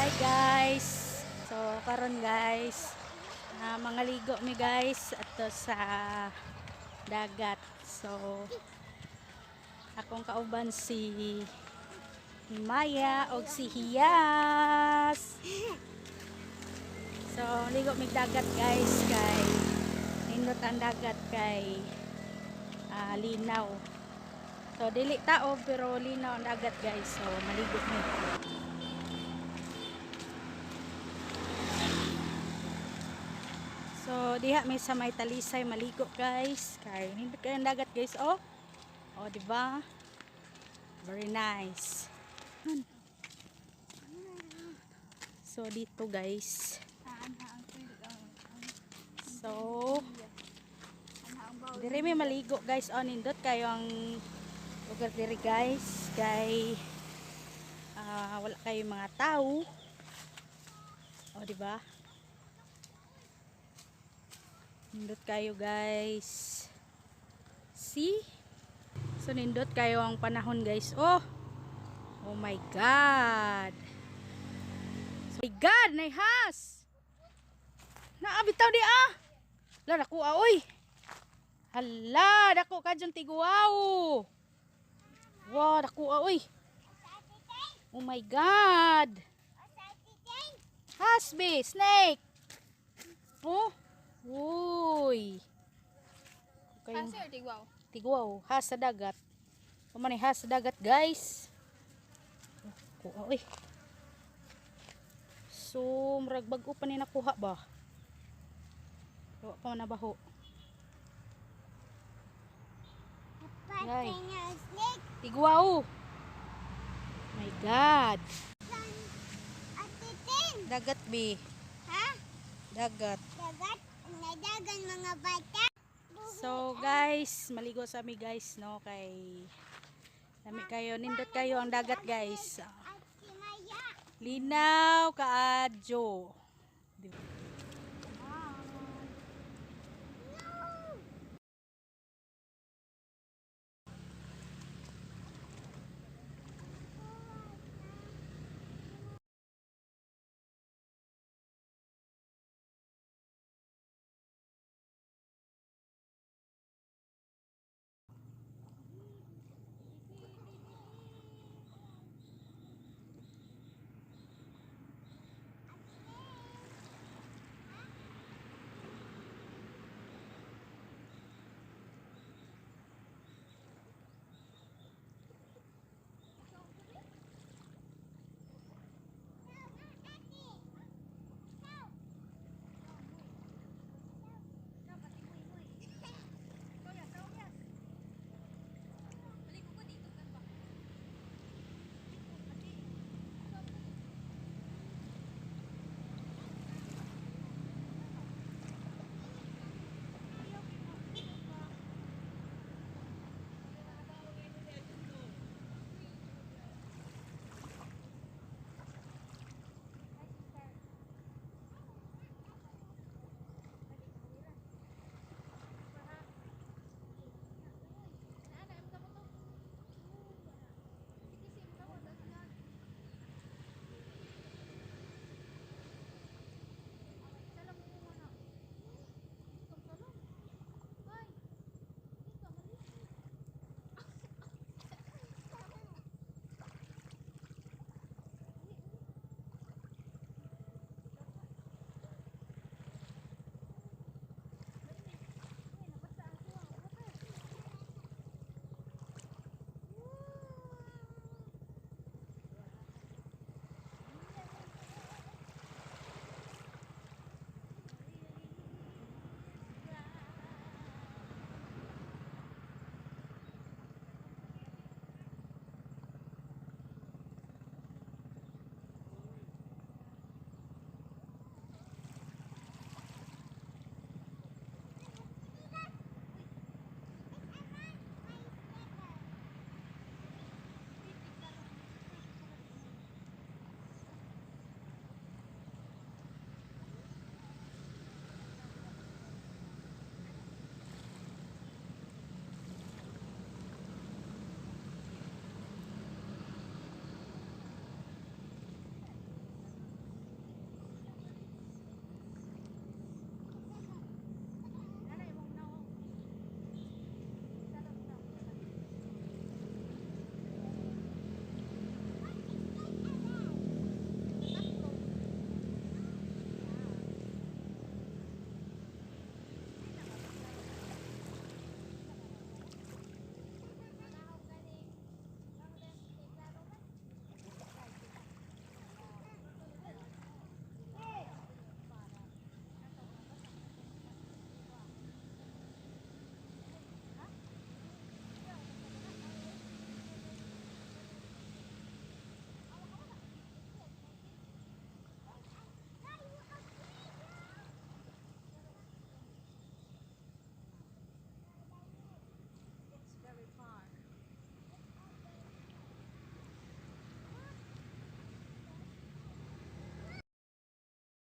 Hi guys. So karon guys, mga ligo mi guys ato sa dagat. So akong kauban si Maya og si Hiyas. So ligo mi dagat guys, kay nindot ang dagat kay linaw. So dili tao pero linaw ang dagat guys. So maligo mi. So diha may sa may Talisay maligo guys. Kay nindot kay ang dagat guys, oh. Oh, di ba? Very nice. So dito guys. So dire may maligo guys. Oh, nindot kayo ang lugar diri guys, kay wala kayo mga tao. Oh, di ba? Nindot kayo guys. See? So nindot kayo ang panahon guys. Oh. Oh my God. So, my God, naihas. Naabitaw di ah. La, dako ah, oy. Hala, dako ka dyan tiguaw. Wow, dako ah, oy. Oh my God. Hasbi, snake. Oh. Uy. Kayong Kasi or tigwaw? Tigwaw, has sa dagat. Pamani has sa dagat, guys. Oh, kuha, oy. So, murag bag-o pa ni nakuha ba? Wa pa man nabaho. Ay. Tigwaw. My God. Dagat bi. Ha? Dagat. Dagat? Nadagan mga bata? So guys, maligo sa mi guys, no, kay lami kayo, nindot kayo ang dagat guys. At si Maya. Linaw kaadyo.